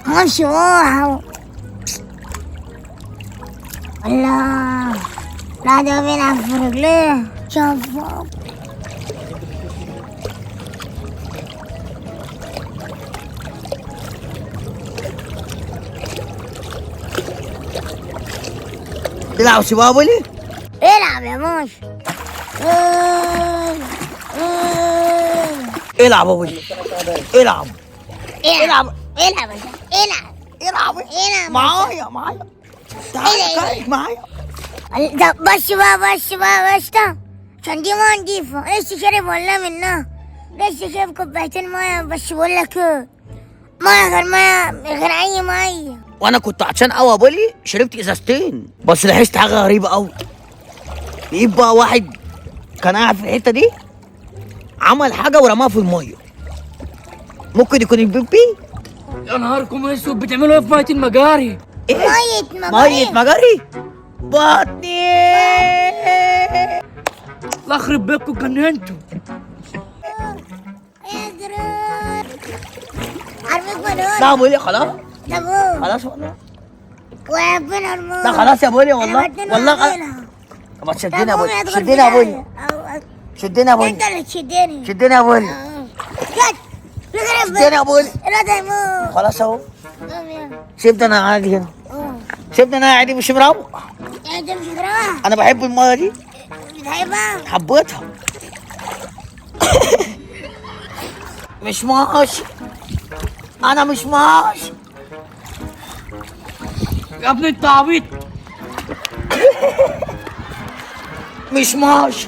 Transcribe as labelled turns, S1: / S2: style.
S1: مش واو. الله، لا ده بيلعب في رجليه. شوف
S2: تلعب سباق بولي؟
S1: العب يا ماشي.
S2: العب يا بولي، العب
S1: العب العب العب
S2: العب
S1: العب
S2: معايا معايا، تعال تعال معايا.
S1: ده بس بقى بس بقى بس ده عشان دي مية نضيفة، لسه شارب ولا منها، لسه شارب كوبايتين مية بس. بقول لك ايه، مية غير مية غير أي مية.
S2: وانا كنت عطشان قوي يا بولي، شربت ازازتين بس لاحظت حاجة غريبة قوي. لقيت بقى واحد كان قاعد في الحتة دي عمل حاجة ورماها في المية، ممكن يكون البيبي.
S3: يا نهاركم اسود، بتعملوا ايه في مية المجاري؟
S2: ايه؟
S1: مية مجاري؟
S2: مية مجاري؟ بطني.
S3: الله يخرب بيتكم، اتجننتوا.
S1: يا جرار عارفك مدور.
S2: لا يا بولي خلاص
S1: طب قوم.
S2: خلاص والله.
S1: وربنا الموت.
S2: لا خلاص يا بولي والله والله خلاص. طب شدينا يا بولي، شدينا يا بولي، شدينا يا بولي،
S1: انت اللي تشدني.
S2: شدينا يا بولي، شدينا يا بولي.
S1: الواد هيموت.
S2: خلاص اهو،
S1: قوم يلا.
S2: سيبني انا قاعد هنا،
S1: قوم.
S2: سيبني انا قاعد مش مروح.
S1: يعني انت مش هتروح؟
S2: انا بحب المية دي.
S1: بتحبها؟
S2: حبيتها. مش ماشي، انا مش ماشي.
S3: يا ابني انت عبيط.
S2: مش ماشي.